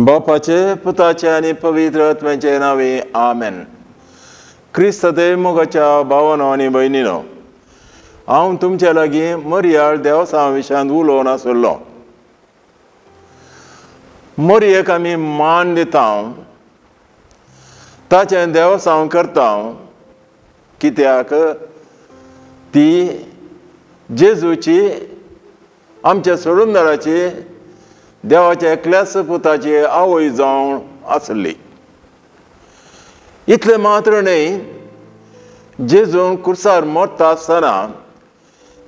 बापाचे पुताचे आनी पवित्र आत्म्याचे नांवे आमेन. क्रिस्त मोगाच्या भावानो आनी भयणीनो, हांव तुमचे लागीं मरियाळ देवसां विशयांत उलोवन आसलो. मरयेक आमी मान दिता, ताचें देवसांव करता, कित्याक ती जेजूची आमच्या सोडूनदाराची देवाच्या एकल्याच पुताची आवय जावन आसली. इतलें मात्र न्हय, जेजून कुर्सार मरता आसतना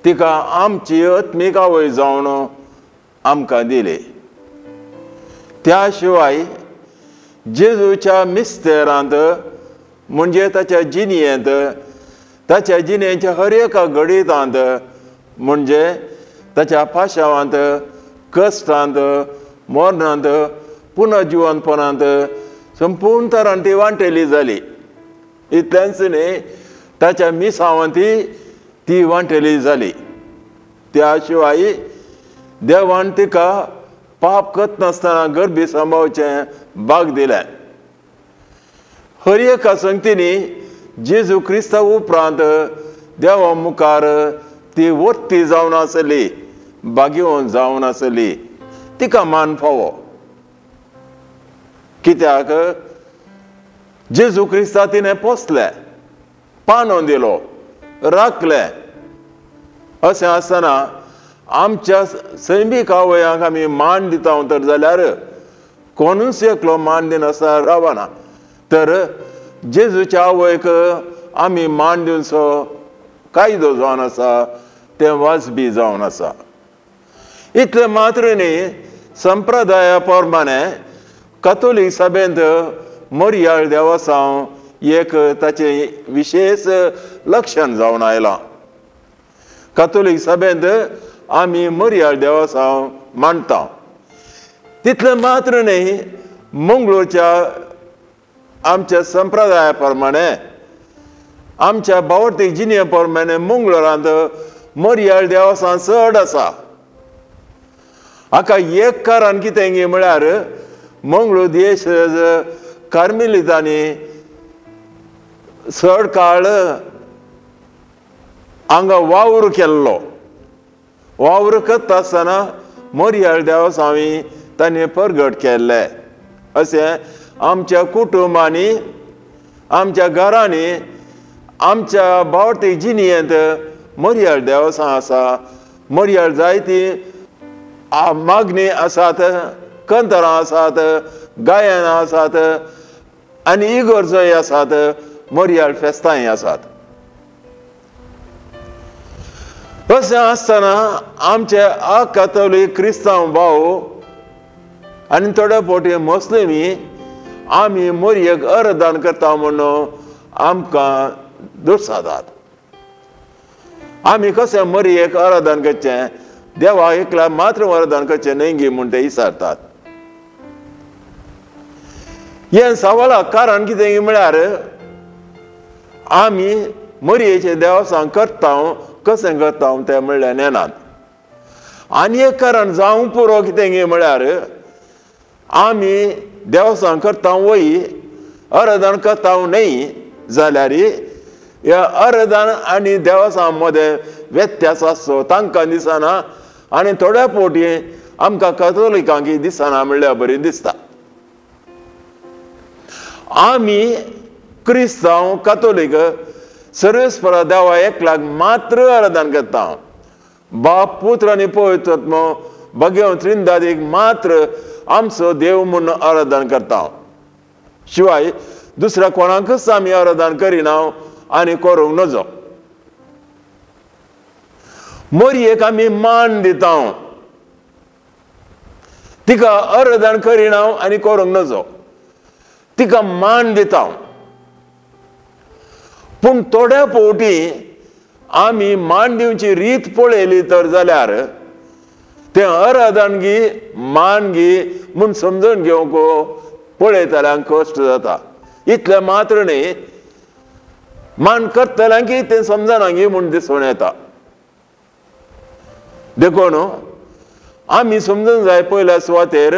तिका आमची आत्मीक आवय जावन आमकां दिली. त्या शिवाय जेजूच्या मिस्तेरांत म्हणजे ताच्या जिणेंत, ताच्या जिणेच्या हर एका घडितांत म्हणजे ताच्या पाशावांत, कश्टांत, मरणांत, पुनर्जिवनपणांत संपूर्ण तरान ती वांटेली जाली. इतलेंच न्हय, ताच्या मिसावांत ती वांटेली जाली. त्या शिवाय देवान तिका पाप करनासतना गर्भी सांबाळचें भाग दिलें. हर एका संगतींनी जेजू क्रिस्ता उपरांत देवा मुखार ती वर्ती जावन आसली, भाग्यवंत जावन आसली. तिका मान फावो, कित्याक जेजू क्रिस्ता तिणें पोसलें, पानो दिलो, राखलें. अशें आसतना आमच्या सैमीक आवयांक आमी मान दिता तर जाल्यार कोणूच एकलो मान दिनासतना रावना. तर जेजूच्या आवयक आमी मान दिवचो कायदो जावन आसा, तें वाजबी जावन आसा. इतलें मात्र न्ही, संप्रदाया प्रमाणे कातोलीक सभेंत मरियाळ देवसांव एक ताचें विशेश लक्षण जावन आयलां. कातोलीक सभेंत आमी मरियाळ देवसांव मानता. तितलें मात्र न्ही, मंगळूरच्या आमच्या संप्रदाया प्रमाणे, आमच्या भावार्थी जिणे प्रमाणे मंगळूरांत मरियाळ देवसांव चड आसा. हाका एक कारण कितें म्हळ्यार मंगळूर देश कार्मेलितांनी चड काळ हांगा वावर केल्लो. वावर करता आसतना मरियाळ देवसांवी तांणी परगट केल्ले. अशें आमच्या कुटुंबांनी, आमच्या घरांनी, आमच्या भावार्थी जिणेंत मरियाळ देवसां आसा. मरियाळ जायती मागणी आसात, कंतरां आसात, गायनां आसात आनी इगर्जोय आसात, मरियाळ फेस्तांय आसात. अशें आसतना आमचे कातोलीक क्रिस्तांव भाव आनी थोडे फावटी मुस्लिमी आमी मरयेक अर्दान करता म्हणून आमकां दुर्सादात. आमी कशें मरयेक आराधन करचें, देवा एकला मात्र आराधन करचें न्हय गी म्हूण ते विचारतात. हें सवालाक कारण कितें म्हळ्यार आमी मरयेचें देवसांव करता कशें करता तें म्हणल्यार नेनात. आनी एक कारण जावंक पुरो कितें म्हळ्यार आमी देवसांव करता वय आराधन करता न्हय जाल्यार ह्या आराधन आनी देवसां मदें व्यत्यास आसचो तांकां दिसना आनी थोड्या फावटी आमकां कातोलिकांक दिसना म्हणल्यार बरी दिसता. आमी क्रिस्तांव कातोलीक सर्वेस्परा देवा एकल्याक मात्र आराधन करता. बाप, पुत्र आनी पवित्र आत्मो भगवंत त्रिंदादीक मात्र आमचो देव म्हूण आराधन करता. शिवाय दुसऱ्या कोणाकूच आमी आराधन करिना आनी करूंक नजो. मरयेक आमी मान दिता, तिका आराधन करिना आनी करूंक नजो, तिका मान दिता. पूण थोड्या फावटी आमी मान दिवची रीत पळयली तर जाल्यार तें आराधन गी मान गी म्हूण समजून घेवंक पळयतल्यांक कश्ट जाता. इतलें मात्र न्ही, मान करतल्यांक तें समजना गी म्हूण दिसून येता. देखून आमी समजूंक जाय पयल्या सुवातेर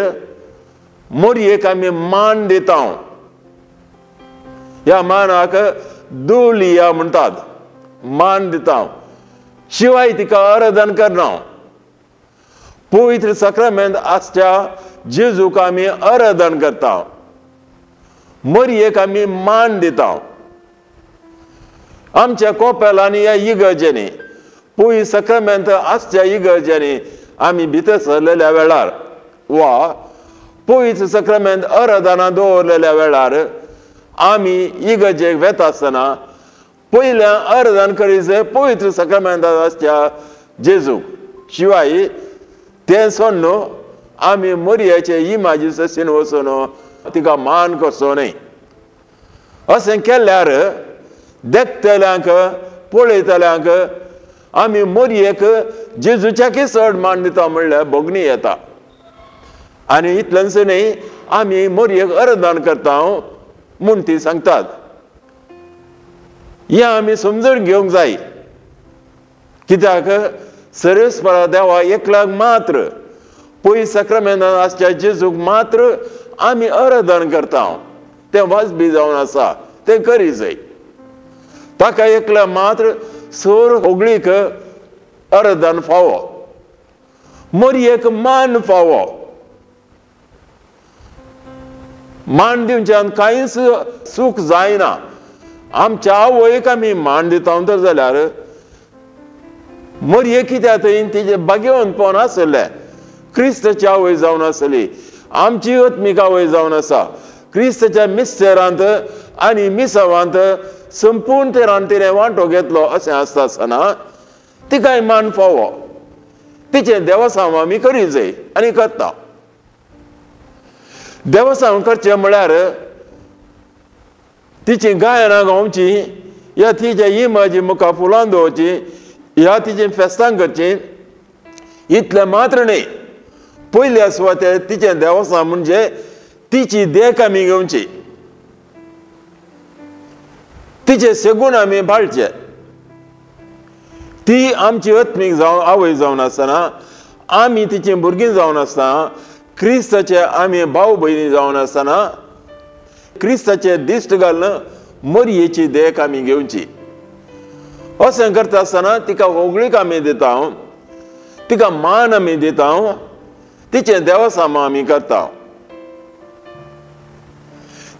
मोरयेक आमी मान दिता. ह्या मानाक दुलिया म्हणटात. मान दिता शिवाय तिका आराधन करना. पवित्र साक्रामेंत आसच्या जेजूक आमी आराधन करता, मोरयेक आमी मान दिता. आमच्या कोपेलांनी ह्या इगर्जेंनी पवित्र साक्रामेंत आसच्या इगर्जेंनी आमी भितर सरलेल्या वेळार वा पवित्र साक्रामेंत आराधना दवरलेल्या वेळार आमी इगर्जेक वेता आसतना पयल्या आराधन करीत पवित्र साक्रामेंतांत आसच्या जेजूक. शिवाय तें सोडून आमी मोरयेचे इमाजी सशीन वचून तिका मान करचो न्हय. अशें केल्यार देखतल्यांक पळयतल्यांक आमी मोरयेक जेजूच्याकय चड मान दिता म्हणल्यार भोगणी येता. आनी इतलेंच न्हय आमी मोरयेक आराधन करता म्हूण ती सांगतात. हें आमी समजून घेवंक जाय. कित्याक सर्वेस्परा देवा एकल्याक मात्र पवित्र साक्रामेंतांत आसच्या जेजूक मात्र आमी आराधन करता. तें वाजबी जावन आसा, तें करी जाय. ताका एकल्या मात्र सर होगळीक आराधन फावो, मोरयेक मान फावो. मान दिवच्यान कांयच चूक जायना. आमच्या आवयक आमी मान दिता तर जाल्यार मोरये कित्याक थंय तिजें भाग्यवंतपण आसलें. क्रिस्ताची आवय जावन आसली, आमची आत्मीक आवय जावन आसा. क्रिस्ताच्या मिस्तेरांत आनी मिसावांत संपूर्ण तेरान तिणें वांटो घेतलो अशें आसता आसतना तिकाय मान फावो. तिचें देवसांव आमी करी जाय आनी करता. देवसांव करचें म्हळ्यार तिची गायनां गावची या तिच्या इमाजी मुखार फुलां दवरची ह्या तिचीं फेस्तां करचीं इतलें मात्र न्हय. पयल्या सुवातेर तिचें देवस्थान म्हणजे तिची देख आमी घेवची, तिचे सेगूण आमी पाळचे. ती आमची आत्मीक जावन आवय जावन आसतना आमी तिचीं भुरगीं जावन आसतना क्रिस्ताचे आमी भाव भयणी जावन आसतना क्रिस्ताचे दिश्ट घालून मोरयेची देख आमी घेवची. अशें करता आसतना तिका होगळीक आमी दिता, तिका मान आमी दिता, तिचें देवसाम आमी करता.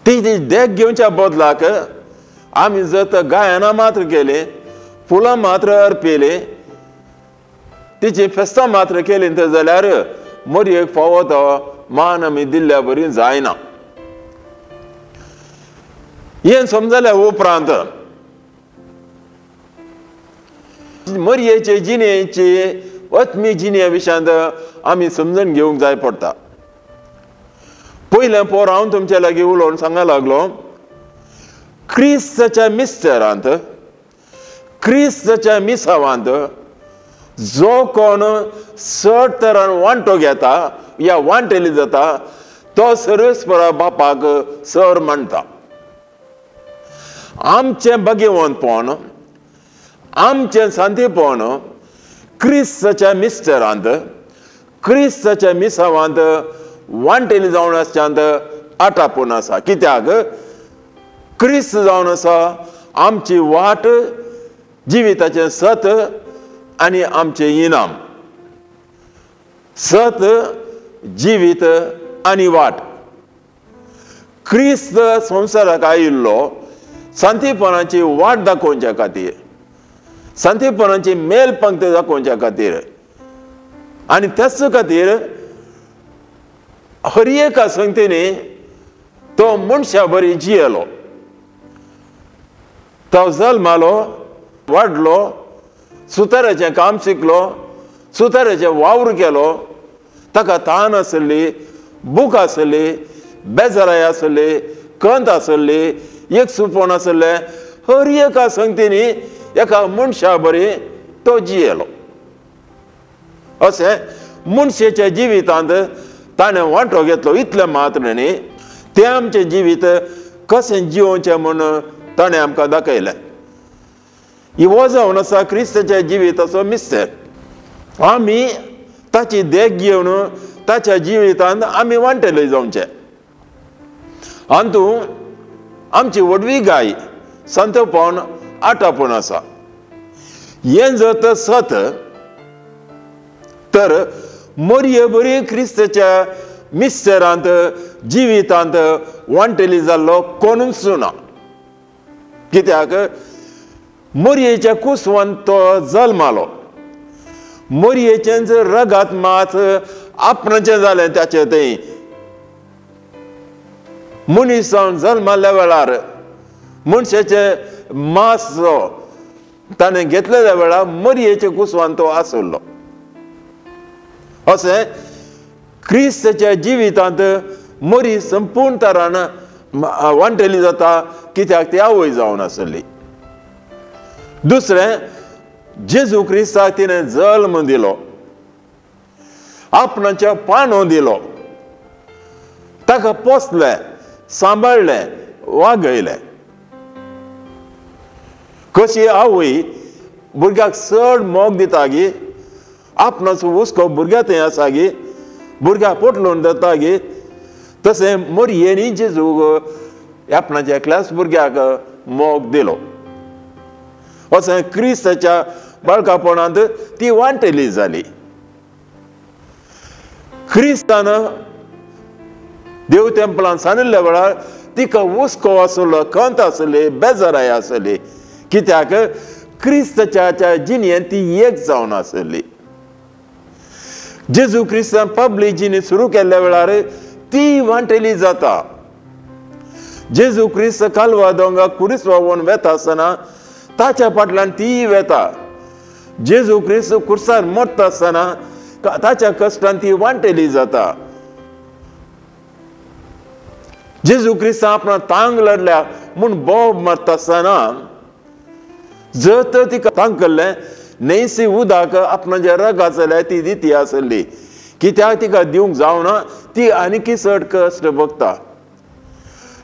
तिची देख घेवच्या बदलाक आमी जर गायनां मात्र केलीं, फुलां मात्र अर्पिलीं, तिचीं फेस्तां मात्र केलीं तर जाल्यार मोरयेक फावो तो मान आमी दिल्ल्या बरी जायना. हें समजल्या उपरांत मोरयेचे जिणेची आत्मीक जिणे विशयांत आमी समजून घेवंक जाय पडटा. पयलें पोर हांव तुमच्या लागीं उलोवन सांगा लागलो, क्रिस्ताच्या मिस्तेरांत क्रिस्ताच्या मिसावांत जो कोण चड तरान वांटो घेता या वांटेली जाता तो सर्वेस्परा बापाक सर मानता. आमचें भाग्यवंतपण आमचें शांतीपण क्रिस्ताच्या मिस्तेरांत क्रिस्ताच्या मिसावांत वांटेली जावन आसच्यांत आटापून आसा. कित्याक क्रिस्त जावन आसा आमची वाट, जिविताचें सत आनी आमचें इनाम. सत, जिवीत आनी वाट. क्रिस्त संवसाराक आयिल्लो शांतीपणाची वाट दाखोवच्या खातीर, शांतीपणाची मेल पंक्ती दाखोवच्या खातीर आनी त्याच खातीर हर एका संगतीनी तो मनशा बरी जियेलो. तो जल्मालो, वाडलो, सुताराचें काम शिकलो, सुताराचें वावर केलो. ताका तान आसली, भूक आसली, बेजाराय आसली, कंत आसली, एक सुपण आसलें. हर एका संगतीनी एका मनशा बरी तो जियेलो. अशें मनशेच्या जिवितांत ताणें वांटो घेतलो. इतलें मात्र न्ही, तें आमचें जिवीत कशें जियोवचें म्हूण ताणें आमकां दाखयलें. हो जावन आसा क्रिस्ताच्या जिविताचो मिस्तेर. आमी ताची देख घेवन ताच्या जिवितांत आमी वांटेले जावचें. अंतू आमची व्हडवी गाय संतपण आटापण आसा. हें जर तर सत तर मोरये बरी क्रिस्ताच्या मिस्तेरांत जिवितांत वांटेली जाल्लो कोणूच ना. कित्याक मोरयेच्या कुसवान तो जल्मालो, मोरयेचेंच रगात मात आपणाचें जालें ताचें थंय मनीस जावन जल्माल्ल्या वेळार मनशाचें मास जो ताणें घेतलेल्या वेळार मोरयेच्या कुसवान तो आसलो. अशें क्रिस्ताच्या जिवितांत मोरी संपूर्ण तरान वांटेली जाता, कित्याक ती आवय जावन आसली. दुसरें, जेजू क्रिस्ताक तिणें जल्म दिलो, आपणाच्या पाणो दिलो, ताका पोसलें, सांबाळ्ळें, वागयलें. कशी आवय भुरग्याक चड मोग दिता गी, आपणाचो हुस्को भुरग्या थंय आसा गी, भुरग्याक पोटलोवन धरता गी, तशें मोरयेनी जेजू आपणाच्या एकल्याच भुरग्याक मोग दिलो. अशें क्रिस्ताच्या बाळकापणांत ती वांटेली जाली. क्रिस्तान देव तेंपलान सांडिल्ल्या वेळार तिका हुस्को आसलो, खंत आसली, बेजाराय आसली, कित्याक क्रिस्ताच्या जिणेंत ती एक जावन आसली. जेजू क्रिस्तान पब्लीक जिणी सुरू केल्ल्या वेळार ती वांटेली जाता. जेजू क्रिस्त कालवा दोंगा कुरीस व्हांवून वेता आसतना ताच्या फाटल्यान ती वेता. जेजू क्रिस्त कुर्सार मरता आसतना ताच्या कश्टान ती वांटेली जाता. जेजू क्रिस्तान आपणा तांग लडल्या म्हूण बोब मारता आसतना जर तर तिका तांकल्लें न्हंयसी उदक आपणाच्या रगात जाल्यार ती दिती आसली, कित्याक तिका दिवंक जावना, ती आनीकय चड कश्ट भोगता.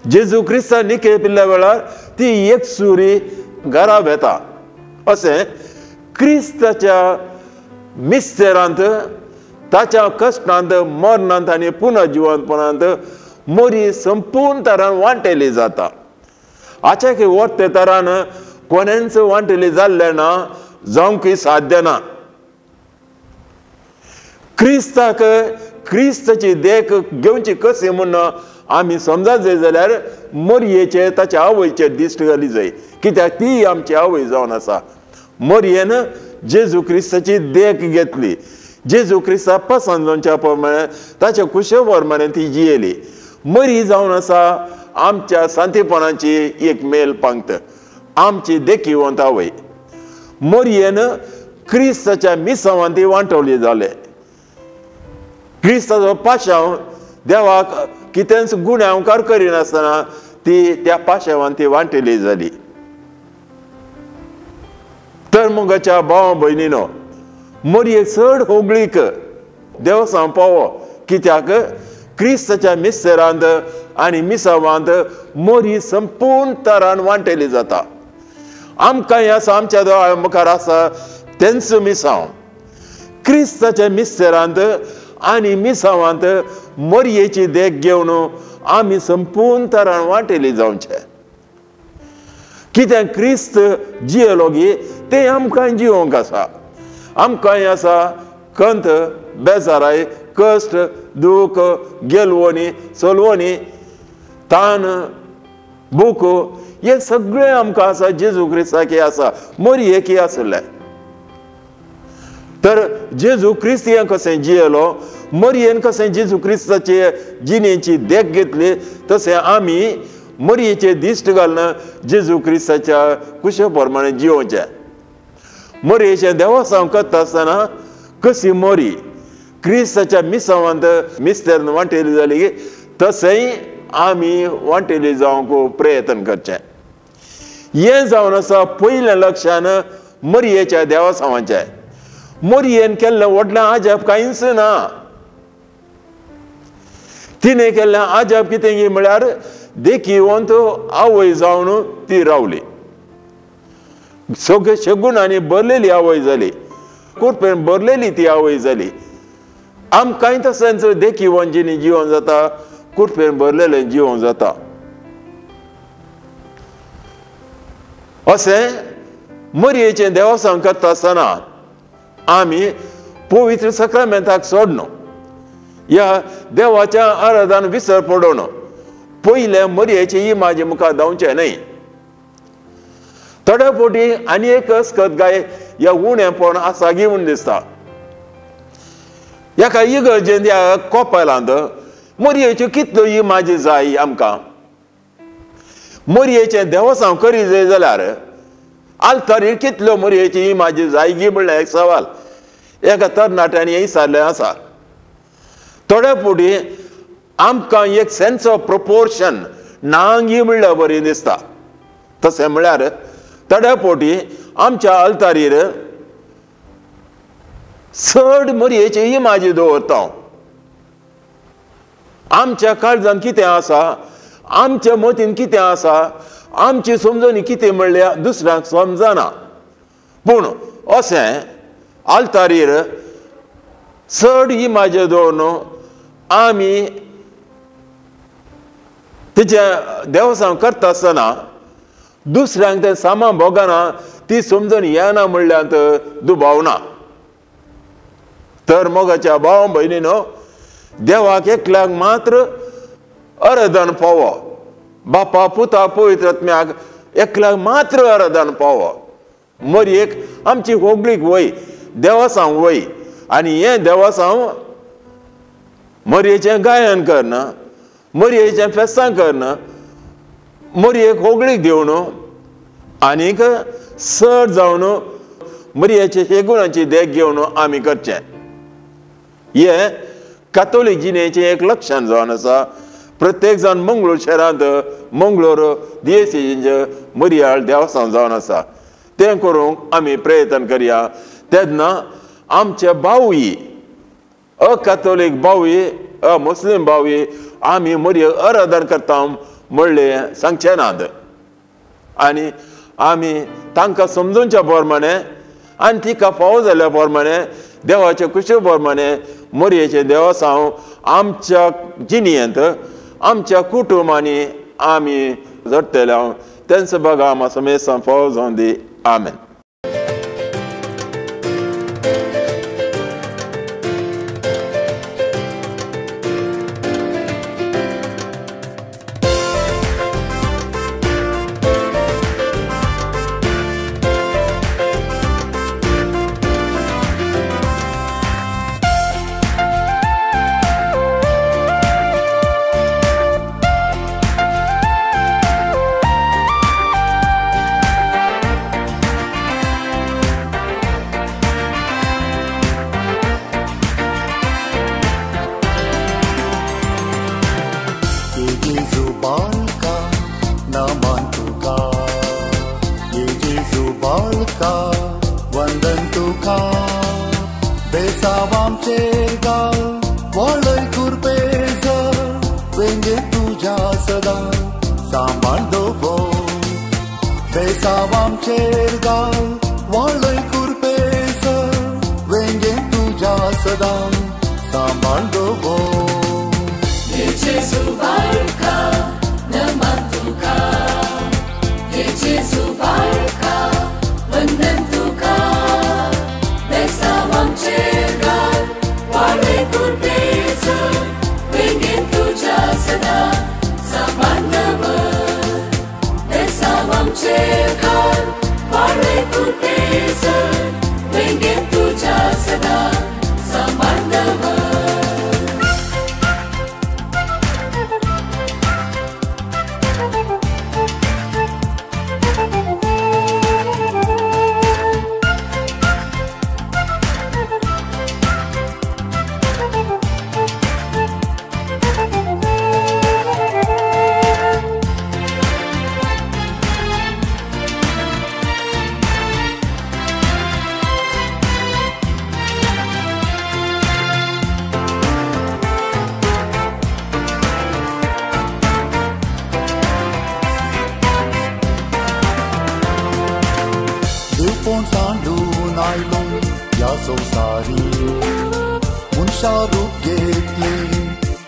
जेजू क्रिस्तान निके पिल्ल्या वेळार ती एक सुरी घरा वेता. अशें क्रिस्ताच्या मिस्तेरांत, ताच्या कश्टांत, मरणांत आनी पुनर्जिवंतपणांत मोरी संपूर्ण तरान वांटेली जाता. हाच्या की वट्टे तरान कोणेंच वांटेली जाल्लें ना, जावंकय साध्य ना. क्रिस्ताक क्रिस्ताची देख घेवची कशी म्हूण आमी समजा जाय जाल्यार मोरयेचे ताच्या आवयचेर दिश्ट घाली जाय, कित्याक ती आमची आवय जावन आसा. मोरयेन जेजू क्रिस्ताची देख घेतली, जेजू क्रिस्ता पसंत जावच्या प्रमाणे ताच्या कुशे प्रमाणे ती जियेली. मरी जावन आसा आमच्या सांतेपणाची एक मेल पंक्त, आमची देखीवंत आवय. मोरयेन क्रिस्ताच्या मिसांवान ती वांटवली जाले. क्रिस्ताचो पाशांव देवाक कितेंच गुन्यांवकार करिनासतना ती त्या पाशांवान ती वांटेली जाली. तर मुगाच्या भाव भयणीनो, मोरयेक चड होगळीक देवसांव पावो, कित्याक क्रिस्ताच्या मिस्तेरांत आनी मिसावांत मोरी संपूर्ण तरान वांटेली जाता. आमकां आसा, आमच्या दोळ्या मुखार आसा तेंच मिसांव. क्रिस्ताच्या मिस्तेरांत आनी मिसावांत मोरयेची देख घेवन आमी संपूर्ण तरान वांटेली जावचें. कित्याक क्रिस्त जियेलो गी तें आमकां जिवंक आसा. आमकांय आसा खंत, बेजाराय, कश्ट, दूख, गेलवणी, चलवणी, तान, भूक, हें सगळें आमकां आसा. जेजू क्रिस्ताक आसा, मोरयेक आसलें. तर जेजू क्रिस्त हें कशें जियेलो, मोरयेन कशें जेजू क्रिस्ताचे जिणेची देख घेतली, तशें आमी मोरयेचे दिश्ट घालून जेजू क्रिस्ताच्या कुशे प्रमाणे जियोवचें. मोरयेचें देवसांव करता आसतना कशी मोरी क्रिस्ताच्या मिसावांत मिस्तेरान वांटेली जाली, तशेंय आमी वांटेली जावंक प्रयत्न करचें. हें जावन आसा पयलें लक्षान मोरयेच्या देवसांवाचें. मोरयेन केल्लें व्हडलें आजाप कांयच ना. तिणें केल्लें आजाप कितें म्हळ्यार देखीवंत आवय जावन ती रावली. सगळे शगुणांनी भरलेली आवय जाली, कुरपेन भरलेली ती आवय जाली. आमकांय तशेंच देखीवंत जिणी जिवन जाता, कुरपेन भरलेलें जिवन जाता. अशें मरयेचें देवसांव करता आसतना आमी पवित्र सक्रामेंताक सोडनो, ह्या देवाच्या आराधन विसर पडोवन पयले मरयेची इमाजी मुखार धांवचें न्हय। थोड्या फावटी आनी एक अस्कत गाय ह्या उणेपण आसा गी म्हूण दिसता। एका इगर्जेंत ह्या कोपेलांत मरयेच्यो कितल्यो इमाजी जाय आमकां। मरयेचें देवसांव करी जाय जाल्यार आल्तारीर कितल्यो मरयेची इमाजी जाय गी म्हणल्यार एक सवाल एका तरणाट्यांनी विचारलें आसा। थोड्या फावटी आमकां एक सेन्स ऑफ प्रोपोर्शन नांगी म्हणल्यार बरी दिसता। तशें म्हळ्यार थोड्या फावटी आमच्या आल्तारीर चड मरयेची इमाजी दवरता। आमच्या काळजान कितें आसा, आमच्या मतीन कितें आसा, आमची समजणी कितें म्हणल्यार दुसऱ्यांक समजना। पूण अशें आल्तारीर चड इमाजी दवरून आमी तिचें देवसांव करता आसतना दुसऱ्यांक तें सामान भोगना, ती समजणी येना म्हणल्यार दुबाव ना। तर मोगाच्या भाव भयणीनो, देवाक एकल्याक मात्र आराधन पावो, बापा पुता पवित्र आत्म्याक एकल्याक मात्र आराधन पावो। मरयेक आमची होगळीक वय देवसांव वय आनी हें देवसांव मरयेचें गायन करना, मरयेचें फेस्तां करना, मरयेक होगळीक दिवन आनीक चड जावन मरयेचे शेगुणाची देख घेवन आमी करचें। हें कातोलीक जिणेचें एक लक्षण जावन आसा। प्रत्येक जाण मंगळूर शहरांत मंगळूर दियेसीचें मरयाळ देवस्थान जावन आसा, तें करूंक आमी प्रयत्न करया। तेन्ना आमचे भावूय अकातोलीक भावूय अमुस्लीम भावूय आमी मरये आराधन करता म्हणलें सांगचें नात आनी आमी तांकां समजूनच्या प्रमाणे आनी तिका फावो जाल्या प्रमाणे देवाचे कुशी प्रमाणे मरयेचें देवसांव आमच्या जिणेंत आमच्या कुटुंबांनी आमी जडटले। तेंच बघा आमकां समेस्तां फावो जावं दी। आमेन।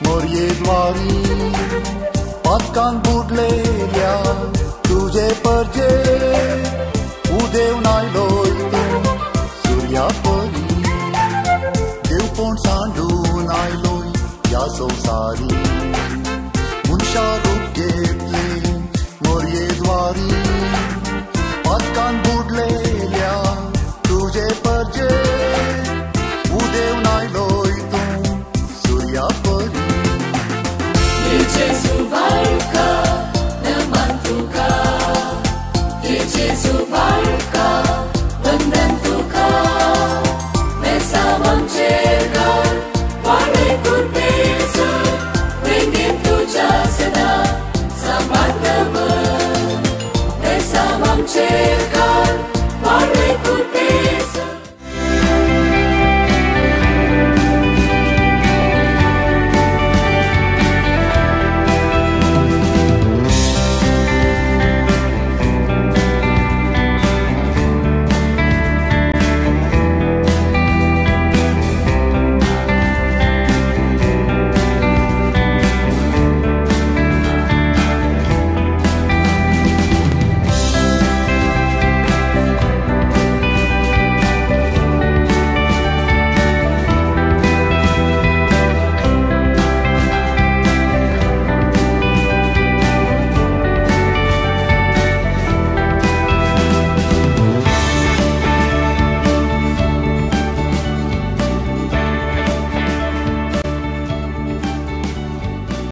मोरये द्वारी पातकान बुडलेल्या तू तुजे परजे उदेवन आयलोय तूं सुर्या परी, देवपण सांडून आयलोय ह्या संवसारी।